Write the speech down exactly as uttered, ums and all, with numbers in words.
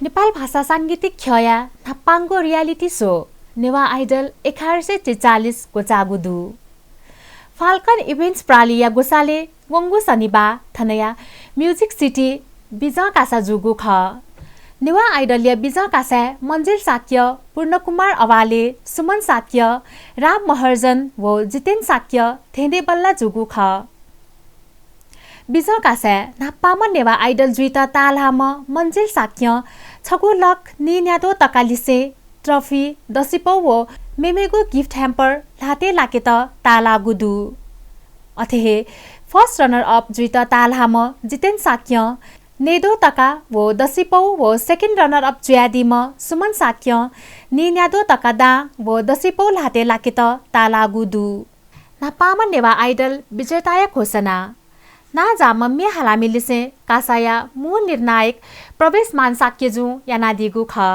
नेपाल भाषा सांगीतिक ख्यःया न्हापांगु reality show नेवाः Idol एघार सय त्रिचालिस ग्वचाःगु दु। Falcon Events प्रालिया ग्वसालय् वंगु शनिबाः थनया Music City बिजं कासा जूगु खः। नेवाः Idol या बिजं कासाय् मन्जिल शाक्य, पूर्णकुमार अवाले, सुमन शाक्य, राम महर्जन व जितेन शाक्य धेंधेंबल्ला जूगु खः। बिजं कासाय् न्हापांम्ह नेवाः Idol जुइत ताःलाःम्ह मन्जिल शाक्यं छगू लख नीन्याद्वः तका लिसें trophy, दसिपौ व मेमेगु gift hamper ल्हातय् लाकेत ताःलाःगु दु। अथे हे first runner up जुइत ताःलाःम्ह जितेन शाक्यं न्यय्द्वः तका व दसिपौ व second runner up जुयादीम्ह सुमन शाक्यं नीन्याद्वः तका दां व दसिपौ ल्हातय् लाकेत ताःलाःगु दु। न्हापांम्ह नेवाः Idol विजेताया घोषणा। नांजाःम्ह म्ये हालामि लिसें कासाया मू निर्णायक प्रवेशमान शाक्यजुं यानादीगु खः।